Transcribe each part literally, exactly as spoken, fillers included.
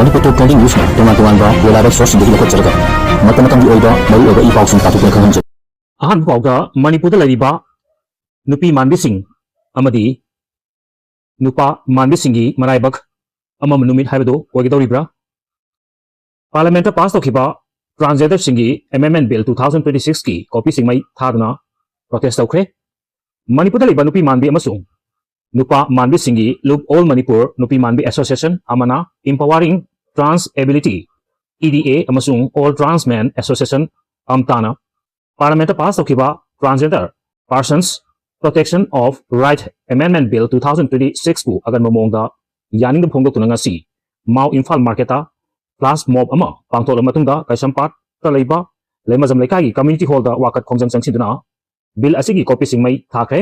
ꯃꯅꯤꯄꯨꯔ ꯇꯣꯞ twenty ꯅ꯭ꯌꯨꯁꯅ ꯇꯣꯉꯥꯟ ꯇꯣꯉꯥꯟꯕ reliable sourceꯁꯤꯡꯗꯒꯤ ꯂꯧꯈꯠꯆꯔꯒ ꯃꯇꯝ ꯃꯇꯝꯒꯤ ꯑꯣꯏꯕ ꯃꯔꯨꯑꯣꯏꯕ ꯏ ꯄꯥꯎꯁꯤꯡ ꯇꯥꯊꯣꯛꯇꯨꯅ ꯈꯪꯍꯟꯖꯔꯤ꯫ ꯑꯍꯥꯟꯕ ꯄꯥꯎꯗ ꯃꯅꯤꯄꯨꯔꯗ ꯂꯩꯔꯤꯕ ꯅꯨꯄꯤ ꯃꯥꯟꯕꯤꯁꯤꯡ ꯑꯃꯗꯤ ꯅꯨꯄꯥ ꯃꯥꯟꯕꯤꯁꯤꯡꯒꯤ ꯃꯔꯥꯏꯕꯛ ꯑꯃꯝꯕ ꯅꯨꯃꯤꯠ ꯍꯥꯏꯕꯗꯨ ꯑꯣꯏꯒꯗꯧꯔꯤꯕ꯭ꯔꯥ? ꯄꯥꯔꯂꯤꯌꯥꯃꯦꯟꯠꯇ ꯄꯥꯁ ꯇꯧꯈꯤꯕ transgenderꯁꯤꯡꯒꯤ amendment bill two thousand twenty sixꯀꯤ copyꯁꯤꯡ ꯃꯩ ꯊꯥꯗꯨꯅ protest ꯇꯧꯈ꯭ꯔꯦ꯫ ꯃꯅꯤꯄꯨꯔꯗ ꯂꯩꯕ ꯅꯨꯄꯤ ꯃꯥꯟꯕꯤ ꯑꯃꯁꯨꯡ ꯅꯨꯄꯥ ꯃꯥꯟꯕꯤꯁꯤꯡꯒꯤ ꯂꯨꯞ All Manipur ꯅꯨꯄꯤ ꯃꯥꯟꯕꯤ Association ꯑꯃꯅ Empowering Trans Ability, EDA, ꯑꯃꯁꯨꯡ All Trans Men Association, AMTAꯅ ꯄꯥꯔꯂꯤꯌꯥꯃꯦꯟꯠꯇ ꯄꯥꯁ ꯇꯧꯈꯤꯕ Transgender Persons Protection of Right Amendment Bill two thousand twenty sixꯄꯨ ꯑꯀꯟꯕ ꯃꯑꯣꯡꯗ ꯌꯥꯅꯤꯡꯗꯕ ꯐꯣꯡꯗꯣꯛꯇꯨꯅ ꯉꯁꯤ ꯃꯥꯎ ꯏꯝꯐꯥꯜ ꯃꯥꯔꯀꯦꯠꯇ flash mob ꯑꯃ ꯄꯥꯡꯊꯣꯛꯂꯕ ꯃꯇꯨꯡꯗ ꯀꯩꯁꯥꯝꯄꯥꯠꯇ ꯂꯩꯕ ꯂꯩꯃꯖꯝ ꯂꯩꯀꯥꯏꯒꯤ community hallꯗ ꯋꯥꯀꯠ ꯈꯣꯡꯖꯪ ꯆꯪꯁꯤꯟꯗꯨꯅ bill ꯑꯁꯤꯒꯤ copyꯁꯤꯡ ꯃꯩ ꯊꯥꯈ꯭ꯔꯦ꯫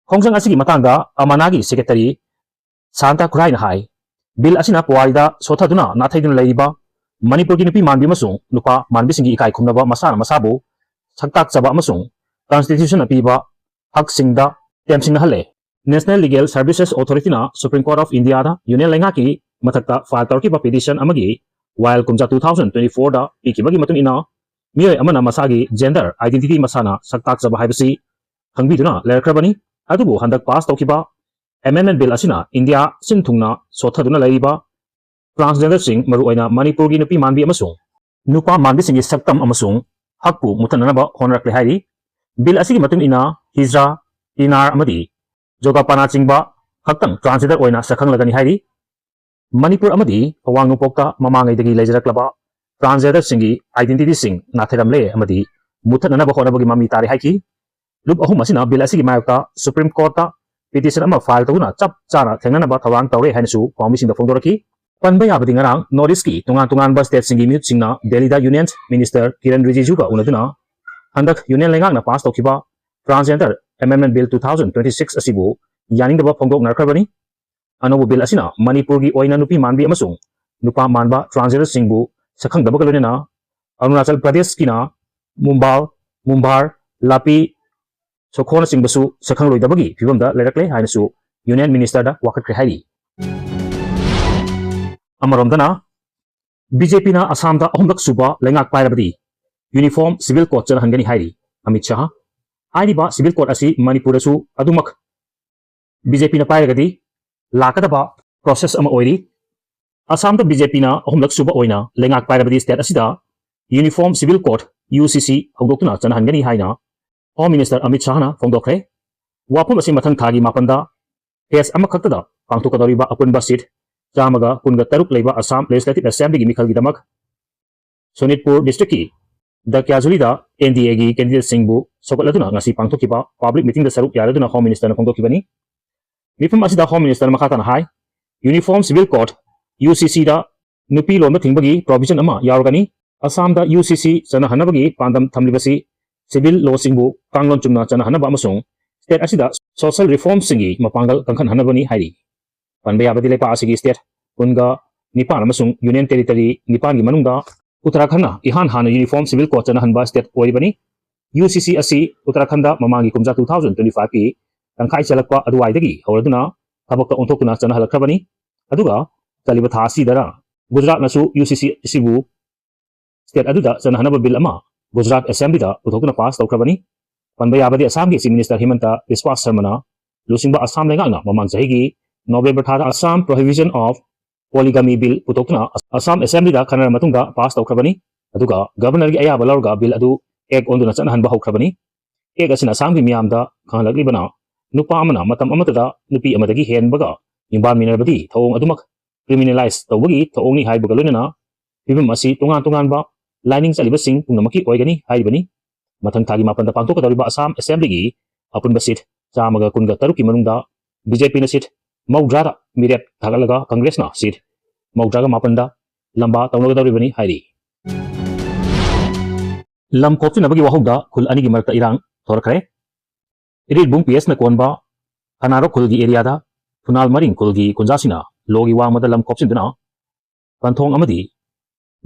ꯈꯣꯡꯖꯪ ꯑꯁꯤꯒꯤ ꯃꯇꯥꯡꯗ AMANAꯒꯤ secretary ꯁꯥꯟꯇ ꯈꯨꯔꯥꯏꯅ ꯍꯥꯏ, bill ꯑꯁꯤꯅ ꯄꯨꯋꯥꯔꯤꯗ ꯁꯣꯠꯊꯗꯨꯅ ꯅꯥꯊꯩꯗꯨꯅ ꯂꯩꯔꯤꯕ ꯃꯅꯤꯄꯨꯔꯒꯤ ꯅꯨꯄꯤ ꯃꯥꯟꯕꯤ ꯑꯃꯁꯨꯡ ꯅꯨꯄꯥ ꯃꯥꯟꯕꯤꯁꯤꯡꯒꯤ ꯏꯀꯥꯏ ꯈꯨꯝꯅꯕ ꯃꯁꯥꯅ ꯃꯁꯥꯕꯨ ꯁꯛꯇꯥꯛꯆꯕ ꯑꯃꯁꯨꯡ constitutionꯅ ꯄꯤꯕ ꯍꯛꯁꯤꯡꯗ ꯇꯦꯝꯁꯤꯡꯅꯍꯜꯂꯦ꯫ National Legal Services Authorityꯅ Supreme Court of Indiaꯗ Union ꯂꯩꯉꯥꯛꯀꯤ ꯃꯊꯛꯇ file ꯇꯧꯔꯛꯈꯤꯕ petition ꯑꯃꯒꯤ ꯋꯥꯌꯦꯜ ꯀꯨꯝꯖꯥ two thousand twenty fourꯗ ꯄꯤꯈꯤꯕꯒꯤ ꯃꯇꯨꯡ ꯏꯟꯅ, ꯃꯤꯑꯣꯏ ꯑꯃꯅ ꯃꯁꯥꯒꯤ gender identity ꯃꯁꯥꯅ ꯁꯛꯇꯥꯛꯆꯕ ꯍꯥꯏꯕꯁꯤ ꯈꯪꯕꯤꯗꯨꯅ ꯂꯩꯔꯛꯈ꯭ꯔꯕꯅꯤ꯫ ꯑꯗꯨꯕꯨ ꯍꯟꯗꯛ ꯄꯥꯁ ꯇꯧꯈꯤꯕ amendment bill ꯑꯁꯤꯅ ꯏꯟꯗꯤꯌꯥ ꯁꯤꯟ ꯊꯨꯡꯅ ꯁꯣꯠꯊꯗꯨꯅ ꯂꯩꯔꯤꯕ transgenderꯁꯤꯡ, ꯃꯔꯨꯑꯣꯏꯅ ꯃꯅꯤꯄꯨꯔꯒꯤ ꯅꯨꯄꯤ ꯃꯥꯟꯕꯤ ꯑꯃꯁꯨꯡ ꯅꯨꯄꯥ ꯃꯥꯟꯕꯤꯁꯤꯡꯒꯤ ꯁꯛꯇꯝ ꯑꯃꯁꯨꯡ ꯍꯛꯄꯨ ꯃꯨꯠꯊꯠꯅꯅꯕ ꯍꯣꯠꯅꯔꯛꯂꯦ ꯍꯥꯏꯔꯤ꯫ Bill ꯑꯁꯤꯒꯤ ꯃꯇꯨꯡ ꯏꯟꯅ ꯍꯤꯖ꯭ꯔꯥ, ꯏꯅꯥꯔ ꯑꯃꯗꯤ ꯖꯣꯒꯥꯄꯥꯅꯥꯆꯤꯡꯕ ꯈꯛꯇꯪ transgender ꯑꯣꯏꯅ ꯁꯛꯈꯪꯂꯒꯅꯤ ꯍꯥꯏꯔꯤ꯫ ꯃꯅꯤꯄꯨꯔ ꯑꯃꯗꯤ ꯑꯋꯥꯡ ꯅꯣꯡꯄꯣꯛꯇ ꯃꯃꯥꯡꯉꯩꯗꯒꯤ ꯂꯩꯖꯔꯛꯂꯕ transgenderꯁꯤꯡꯒꯤ identityꯁꯤꯡ ꯅꯥꯊꯩꯔꯝꯂꯦ ꯑꯃꯗꯤ ꯃꯨꯠꯊꯠꯅꯅꯕ ꯍꯣꯠꯅꯕꯒꯤ ꯃꯃꯤ ꯇꯥꯔꯦ ꯍꯥꯏꯈꯤ꯫ ꯂꯨꯞ ꯑꯍꯨꯝ ꯑꯁꯤꯅ bill ꯑꯁꯤꯒꯤ ꯃꯥꯌꯣꯛꯇ Supreme Courtꯇ petition ꯑꯃ file ꯇꯧꯗꯨꯅ ꯆꯞ ꯆꯥꯅ ꯊꯦꯡꯅꯅꯕ ꯊꯧꯔꯥꯡ ꯇꯧꯔꯦ ꯍꯥꯏꯅꯁꯨ ꯄꯥꯎꯃꯤꯁꯤꯡꯗ ꯐꯣꯡꯗꯣꯔꯛꯈꯤ꯫ ꯄꯟꯕ ꯌꯥꯕꯗꯤ ꯉꯔꯥꯡ North Eastꯀꯤ ꯇꯣꯉꯥꯟ ꯇꯣꯉꯥꯟꯕ stateꯁꯤꯡꯒꯤ ꯃꯤꯍꯨꯠꯁꯤꯡꯅ ꯗꯦꯜꯂꯤꯗ Union Minister ꯀꯤꯔꯟ ꯔꯤꯖꯤꯖꯨꯒ ꯎꯅꯗꯨꯅ ꯍꯟꯗꯛ Union ꯂꯩꯉꯥꯛꯅ pass ꯇꯧꯈꯤꯕ Transgender Amendment Bill two thousand twenty six ꯑꯁꯤꯕꯨ ꯌꯥꯅꯤꯡꯗꯕ ꯐꯣꯡꯗꯣꯛꯅꯔꯛꯈ꯭ꯔꯕꯅꯤ꯫ ꯑꯅꯧꯕ bill ꯑꯁꯤꯅ ꯃꯅꯤꯄꯨꯔꯒꯤ ꯑꯣꯏꯅ ꯅꯨꯄꯤ ꯃꯥꯟꯕꯤ ꯑꯃꯁꯨꯡ ꯅꯨꯄꯥ ꯃꯥꯟꯕ transgenderꯁꯤꯡꯕꯨ ꯁꯛꯈꯪꯗꯕꯒ ꯂꯣꯏꯅꯅ ꯑꯔꯨꯅꯥꯆꯜ ꯄ꯭ꯔꯗꯦꯁꯀꯤꯅ ꯃꯨꯝꯕꯥꯜ, ꯃꯨꯝꯕꯥꯔ, ꯂꯥꯄꯤ, ꯁꯣꯈꯣꯅꯆꯤꯡꯕꯁꯨ ꯁꯛꯈꯪꯂꯣꯏꯗꯕꯒꯤ ꯐꯤꯕꯝꯗ ꯂꯩꯔꯛꯂꯦ ꯍꯥꯏꯅꯁꯨ Union Ministerꯗ ꯋꯥꯀꯠꯈ꯭ꯔꯦ ꯍꯥꯏꯔꯤ꯫ ꯑꯃꯔꯣꯝꯗꯅ, ꯕꯤ ꯖꯦ ꯄꯤꯅ ꯑꯁꯥꯝꯗ ꯑꯍꯨꯝꯂꯛ ꯁꯨꯕ ꯂꯩꯉꯥꯛ ꯄꯥꯏꯔꯕꯗꯤ Uniform Civil Code ꯆꯠꯅꯍꯟꯒꯅꯤ ꯍꯥꯏꯔꯤ ꯑꯃꯤꯠ ꯁꯥꯍ꯫ ꯍꯥꯏꯔꯤꯕ civil code ꯑꯁꯤ ꯃꯅꯤꯄꯨꯔꯗꯁꯨ ꯑꯗꯨꯃꯛ ꯕꯤ ꯖꯦ ꯄꯤꯅ ꯄꯥꯏꯔꯒꯗꯤ ꯂꯥꯛꯀꯗꯕ process ꯑꯃ ꯑꯣꯏꯔꯤ꯫ ꯑꯁꯥꯝꯗ ꯕꯤ ꯖꯦ ꯄꯤꯅ ꯑꯍꯨꯝꯂꯛ ꯁꯨꯕ ꯑꯣꯏꯅ ꯂꯩꯉꯥꯛ ꯄꯥꯏꯔꯕꯗꯤ state ꯑꯁꯤꯗ Uniform Civil Code, ꯌꯨ ꯁꯤ ꯁꯤ, ꯍꯧꯗꯣꯛꯇꯨꯅ ꯆꯠꯅꯍꯟꯒꯅꯤ ꯍꯥꯏꯅ Home Minister ꯑꯃꯤꯠ ꯁꯥꯍꯅ ꯐꯣꯡꯗꯣꯛꯈ꯭ꯔꯦ꯫ ꯋꯥꯐꯝ ꯑꯁꯤ ꯃꯊꯪ ꯊꯥꯒꯤ ꯃꯥꯄꯟꯗ phase ꯑꯃꯈꯛꯇꯗ ꯄꯥꯡꯊꯣꯛꯀꯗꯧꯔꯤꯕ ꯑꯄꯨꯟꯕ seat ꯆꯥꯝꯃꯒ ꯀꯨꯟꯒ ꯇꯔꯨꯛ ꯂꯩꯕ ꯑꯁꯥꯝ Legislative Assemblyꯒꯤ ꯃꯤꯈꯜꯒꯤꯗꯃꯛ ꯁꯣꯅꯤꯠꯄꯨꯔ districtꯀꯤ ꯗꯀ꯭ꯌꯥꯖꯨꯂꯤꯗ ꯑꯦꯟ ꯗꯤ ꯑꯦꯒꯤ candidateꯁꯤꯡꯕꯨ ꯁꯧꯒꯠꯂꯗꯨꯅ ꯉꯁꯤ ꯄꯥꯡꯊꯣꯛꯈꯤꯕ public meetingꯗ ꯁꯔꯨꯛ ꯌꯥꯔꯗꯨꯅ Home Ministerꯅ ꯐꯣꯡꯗꯣꯛꯈꯤꯕꯅꯤ꯫ ꯃꯤꯐꯝ ꯑꯁꯤꯗ Home Minister ꯃꯈꯥ ꯇꯥꯅ ꯍꯥꯏ, Uniform Civil Code, ꯌꯨ ꯁꯤ ꯁꯤꯗ ꯅꯨꯄꯤ ꯂꯣꯟꯕ ꯊꯤꯡꯕꯒꯤ provision ꯑꯃ ꯌꯥꯎꯔꯒꯅꯤ꯫ ꯑꯁꯥꯝꯗ ꯌꯨ ꯁꯤ ꯁꯤ ꯆꯠꯅꯍꯟꯅꯕꯒꯤ ꯄꯥꯟꯗꯝ ꯊꯝꯂꯤꯕꯁꯤ civil lawꯁꯤꯡꯕꯨ ꯀꯥꯡꯂꯣꯟ ꯆꯨꯝꯅ ꯆꯠꯅꯍꯟꯅꯕ ꯑꯃꯁꯨꯡ state ꯑꯁꯤꯗ social reformꯁꯤꯡꯒꯤ ꯃꯄꯥꯡꯒꯜ ꯀꯟꯈꯠꯍꯟꯅꯕꯅꯤ ꯍꯥꯏꯔꯤ꯫ ꯄꯟꯕ ꯌꯥꯕꯗꯤ ꯂꯩꯄꯥꯛ ꯑꯁꯤꯒꯤ state ꯀꯨꯟꯒ ꯅꯤꯄꯥꯟ ꯑꯃꯁꯨꯡ Union Territory ꯅꯤꯄꯥꯟꯒꯤ ꯃꯅꯨꯡꯗ ꯎꯠꯇꯔꯥꯈꯟꯗꯅ ꯏꯍꯥꯟ ꯍꯥꯟꯅ Uniform Civil Code ꯆꯠꯅꯍꯟꯕ state ꯑꯣꯏꯔꯤꯕꯅꯤ꯫ ꯌꯨ ꯁꯤ ꯁꯤ ꯑꯁꯤ ꯎꯠꯇꯔꯥꯈꯟꯗ ꯃꯃꯥꯡꯒꯤ ꯀꯨꯝꯖꯥ two thousand twenty fiveꯀꯤ ꯇꯪꯈꯥꯏ ꯆꯜꯂꯛꯄ ꯑꯗꯨꯋꯥꯏꯗꯒꯤ ꯍꯧꯔꯗꯨꯅ ꯊꯕꯛꯇ ꯑꯣꯟꯊꯣꯛꯇꯨꯅ ꯆꯠꯅꯍꯜꯂꯛꯈ꯭ꯔꯕꯅꯤ꯫ ꯑꯗꯨꯒ ꯆꯠꯂꯤꯕ ꯊꯥ ꯑꯁꯤꯗꯔ ꯒꯨꯖꯔꯥꯠꯅꯁꯨ ꯌꯨ ꯁꯤ ꯁꯤ ꯑꯁꯤꯕꯨ state ꯑꯗꯨꯗ ꯆꯠꯅꯍꯟꯅꯕ bill ꯑꯃ ꯒꯨꯖꯔꯥꯠ Assemblyꯗ ꯄꯨꯊꯣꯛꯇꯨꯅ pass ꯇꯧꯈ꯭ꯔꯕꯅꯤ꯫ ꯄꯟꯕ ꯌꯥꯕꯗꯤ ꯑꯁꯥꯝꯒꯤ Chief Minister ꯍꯤꯃꯟꯇ ꯕꯤꯁ꯭ꯋꯥ ꯁꯔꯃꯅ ꯂꯨꯆꯤꯡꯕ ꯑꯁꯥꯝ ꯂꯩꯉꯥꯛꯅ ꯃꯃꯥꯡ ꯆꯍꯤꯒꯤ November ꯊꯥꯗ Assam Prohibition of Polygamy Bill ꯄꯨꯊꯣꯛꯇꯨꯅ ꯑꯁꯥꯝ Assemblyꯗ ꯈꯟꯅꯔ ꯃꯇꯨꯡꯗ pass ꯇꯧꯈ꯭ꯔꯕꯅꯤ꯫ ꯑꯗꯨꯒ Governorꯒꯤ ꯑꯌꯥꯕ ꯂꯧꯔꯒ bill ꯑꯗꯨ act ꯑꯣꯟꯗꯨꯅ ꯆꯠꯅꯍꯟꯕ ꯍꯧꯈ꯭ꯔꯕꯅꯤ꯫ Act ꯑꯁꯤꯅ ꯑꯁꯥꯝꯒꯤ ꯃꯤꯌꯥꯝꯗ ꯈꯪꯍꯜꯂꯛꯂꯤꯕꯅ, ꯅꯨꯄꯥ ꯑꯃꯅ ꯃꯇꯝ ꯑꯃꯠꯇꯗ ꯅꯨꯄꯤ ꯑꯃꯗꯒꯤ ꯍꯦꯟꯕꯒ ꯌꯨꯝꯕꯥꯟꯃꯤꯟꯅꯔꯕꯗꯤ ꯊꯧꯑꯣꯡ ꯑꯗꯨꯃꯛ criminalize ꯇꯧꯕꯒꯤ ꯊꯧꯑꯣꯡꯅꯤ ꯍꯥꯏꯕꯒ ꯂꯣꯏꯅꯅ ꯐꯤꯕꯝ ꯑꯁꯤ ꯇꯣꯉꯥꯟ ꯇꯣꯉꯥꯟꯕ ꯂꯥꯏꯅꯤꯡ ꯆꯠꯂꯤꯕꯁꯤꯡ ꯄꯨꯝꯅꯃꯛꯀꯤ ꯑꯣꯏꯒꯅꯤ ꯍꯥꯏꯔꯤꯕꯅꯤ꯫ ꯃꯊꯪ ꯊꯥꯒꯤ ꯃꯥꯄꯟꯗ ꯄꯥꯡꯊꯣꯛꯀꯗꯧꯔꯤꯕ ꯑꯁꯥꯝ Assemblyꯒꯤ ꯑꯄꯨꯟꯕ seat ꯆꯥꯝꯃꯒ ꯀꯨꯟꯒ ꯇꯔꯨꯛꯀꯤ ꯃꯅꯨꯡꯗ ꯕꯤ ꯖꯦ ꯄꯤꯅ seat ꯃꯧꯗ꯭ꯔꯥꯗ ꯃꯤꯔꯦꯞ ꯊꯥꯒꯠꯂꯒ ꯀꯪꯒ꯭ꯔꯦꯁꯅ seat ꯃꯧꯗ꯭ꯔꯥꯒ ꯃꯥꯄꯟꯗ ꯂꯝꯕꯥ ꯇꯧꯅꯒꯗꯧꯔꯤꯕꯅꯤ ꯍꯥꯏꯔꯤ꯫ ꯂꯝ ꯈꯣꯞꯆꯤꯟꯅꯕꯒꯤ ꯋꯥꯍꯧꯗ ꯈꯨꯜ ꯑꯅꯤꯒꯤ ꯃꯔꯛꯇ ꯏꯔꯥꯡ ꯊꯣꯔꯛꯈ꯭ꯔꯦ꯫ ꯏꯔꯤꯜꯕꯨꯡ ꯄꯤ ꯑꯦꯁꯅ ꯀꯣꯟꯕ ꯈꯅꯥꯔꯣꯛ ꯈꯨꯜꯒꯤ areaꯗ ꯐꯨꯅꯥꯜ ꯃꯔꯤꯡ ꯈꯨꯜꯒꯤ ꯈꯨꯟꯖꯥꯁꯤꯡꯅ ꯂꯣꯒꯤ ꯋꯥꯡꯃꯗ ꯂꯝ ꯈꯣꯞꯆꯤꯟꯗꯨꯅ ꯄꯟꯊꯣꯡ ꯑꯃꯗꯤ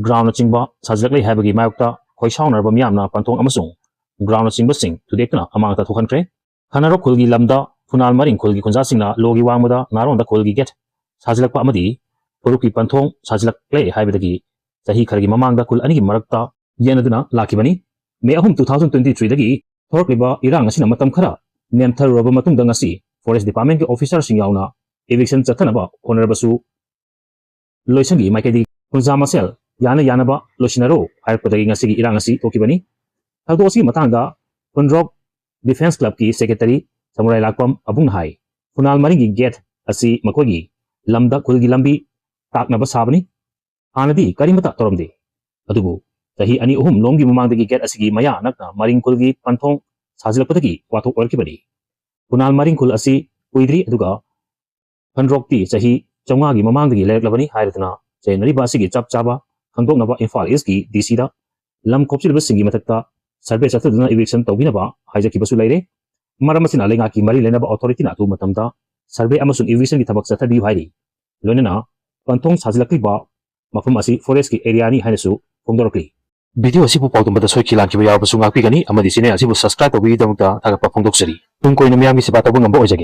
groundꯅꯆꯤꯡꯕ ꯁꯥꯖꯤꯜꯂꯛꯂꯦ ꯍꯥꯏꯕꯒꯤ ꯃꯥꯌꯣꯛꯇ ꯈꯣꯏꯁꯥꯎꯅꯔꯕ ꯃꯤꯌꯥꯝꯅ ꯄꯟꯊꯣꯡ ꯑꯃꯁꯨꯡ groundꯅꯆꯤꯡꯕꯁꯤꯡ ꯊꯨꯗꯦꯛꯇꯨꯅ ꯑꯃꯥꯡ ꯑꯊꯣꯛꯍꯟꯈ꯭ꯔꯦ꯫ ꯈꯅꯥꯔꯣꯛ ꯈꯨꯜꯒꯤ ꯂꯝꯗ ꯐꯨꯅꯥꯜ ꯃꯔꯤꯡ ꯈꯨꯜꯒꯤ ꯈꯨꯟꯖꯥꯁꯤꯡꯅ ꯂꯣꯒꯤ ꯋꯥꯡꯃꯗ ꯅꯥꯔꯣꯟꯗ ꯈꯨꯜꯒꯤ gate ꯁꯥꯖꯤꯜꯂꯛꯄ ꯑꯃꯗꯤ ꯐꯨꯔꯨꯞꯀꯤ ꯄꯟꯊꯣꯡ ꯁꯥꯖꯤꯜꯂꯛꯂꯦ ꯍꯥꯏꯕꯗꯒꯤ ꯆꯍꯤ ꯈꯔꯒꯤ ꯃꯃꯥꯡꯗ ꯈꯨꯜ ꯑꯅꯤꯒꯤ ꯃꯔꯛꯇ ꯌꯦꯠꯅꯗꯨꯅ ꯂꯥꯛꯈꯤꯕꯅꯤ꯫ ꯃꯦ ꯑꯍꯨꯝ, two thousand twenty three ꯗꯒꯤ ꯊꯣꯔꯛꯂꯤꯕ ꯏꯔꯥꯡ ꯑꯁꯤꯅ ꯃꯇꯝ ꯈꯔ ꯅꯦꯝꯊꯔꯨꯔꯕ ꯃꯇꯨꯡꯗ ꯉꯁꯤ Forest Department ꯀꯤ officer ꯁꯤꯡ ꯌꯥꯎꯅ eviction ꯆꯠꯊꯅꯕ ꯍꯣꯠꯅꯔꯕꯁꯨ ꯂꯣꯏꯁꯪꯒꯤ ꯃꯥꯏꯀꯩꯗꯒꯤ ꯈꯨꯟꯖꯥ ꯃꯁꯦꯜ ꯌꯥꯅ ꯌꯥꯅꯕ ꯂꯣꯏꯁꯤꯟꯅꯔꯣ ꯍꯥꯏꯔꯛꯄꯗꯒꯤ ꯉꯁꯤꯒꯤ ꯏꯔꯥꯡ ꯑꯁꯤ ꯊꯣꯛꯈꯤꯕꯅꯤ꯫ ꯊꯧꯗꯣꯛ ꯑꯁꯤꯒꯤ ꯃꯇꯥꯡꯗ ꯈꯨꯟꯗ꯭ꯔꯣꯛ Defence Club ꯀꯤ secretary ꯁꯃꯨꯔꯥꯏ ꯂꯥꯛꯄꯝ ꯑꯕꯨꯡꯅ ꯍꯥꯏ, ꯈꯨꯅꯥꯜ ꯃꯔꯤꯡꯒꯤ gate ꯑꯁꯤ ꯃꯈꯣꯏꯒꯤ ꯂꯝꯗ ꯈꯨꯜꯒꯤ ꯂꯝꯕꯤ ꯇꯥꯛꯅꯕ ꯁꯥꯕꯅꯤ꯫ ꯍꯥꯟꯅꯗꯤ ꯀꯔꯤꯃꯠꯇ ꯇꯧꯔꯝꯗꯦ꯫ ꯑꯗꯨꯕꯨ ꯆꯍꯤ ꯑꯅꯤ ꯑꯍꯨꯝ ꯂꯣꯝꯒꯤ ꯃꯃꯥꯡꯗꯒꯤ gate ꯑꯁꯤꯒꯤ ꯃꯌꯥ ꯅꯛꯅ ꯃꯔꯤꯡ ꯈꯨꯜꯒꯤ ꯄꯟꯊꯣꯡ ꯁꯥꯖꯤꯜꯂꯛꯄꯗꯒꯤ ꯋꯥꯊꯣꯛ ꯑꯣꯏꯔꯛꯈꯤꯕꯅꯤ꯫ ꯈꯨꯅꯥꯜ ꯃꯔꯤꯡ ꯈꯨꯜ ꯑꯁꯤ ꯀꯨꯏꯗ꯭ꯔꯤ, ꯑꯗꯨꯒ ꯈꯟꯗ꯭ꯔꯣꯛꯇꯤ ꯆꯍꯤ ꯆꯥꯝꯃꯉꯥꯒꯤ ꯃꯃꯥꯡꯗꯒꯤ ꯂꯩꯔꯛꯂꯕꯅꯤ ꯍꯥꯏꯔꯗꯨꯅ ꯆꯌꯦꯠꯅꯔꯤꯕ ꯑꯁꯤꯒꯤ ꯆꯞ ꯆꯥꯕ ꯈꯪꯗꯣꯛꯅꯕ ꯏꯝꯐꯥꯜ East ꯀꯤ D C ꯗ ꯂꯝ ꯈꯣꯞꯆꯤꯜꯂꯤꯕꯁꯤꯡꯒꯤ ꯃꯊꯛꯇ survey ꯆꯠꯊꯗꯨꯅ eviction ꯇꯧꯕꯤꯅꯕ ꯍꯥꯏꯖꯈꯤꯕꯁꯨ ꯂꯩꯔꯦ꯫ ꯃꯔꯝ ꯑꯁꯤꯅ ꯂꯩꯉꯥꯛꯀꯤ ꯃꯔꯤ ꯂꯩꯅꯕ authority ꯅ ꯑꯊꯨꯕ ꯃꯇꯝꯗ survey ꯑꯃꯁꯨꯡ eviction ꯒꯤ ꯊꯕꯛ ꯆꯠꯊꯕꯤꯌꯨ ꯍꯥꯏꯔꯤ꯫ ꯂꯣꯏꯅꯅ ꯄꯟꯊꯣꯡ ꯁꯥꯖꯤꯜꯂꯛꯂꯤꯕ ꯃꯐꯝ ꯑꯁꯤ forest ꯀꯤ area ꯅꯤ ꯍꯥꯏꯅꯁꯨ ꯐꯣꯡꯗꯣꯔꯛꯂꯤ꯫ Video ꯑꯁꯤꯕꯨ ꯄꯥꯎꯗꯝꯕꯗ ꯁꯣꯏꯈꯤ ꯂꯥꯟꯈꯤꯕ ꯌꯥꯎꯔꯕꯁꯨ ꯉꯥꯛꯄꯤꯒꯅꯤ ꯑꯃꯗꯤ channel ꯑꯁꯤꯕꯨ subscribe ꯇꯧꯕꯤꯕꯒꯤꯗꯃꯛꯇ ꯊꯥꯒꯠꯄ ꯐꯣꯡꯗꯣꯛꯆꯔꯤ꯫ ꯇꯨꯡ ꯀꯣꯏꯅ ꯃꯤꯌꯥꯝꯒꯤ ꯁꯦꯕꯥ ꯇꯧꯕ ꯉꯝꯕ ꯑꯣꯏꯖꯒꯦ꯫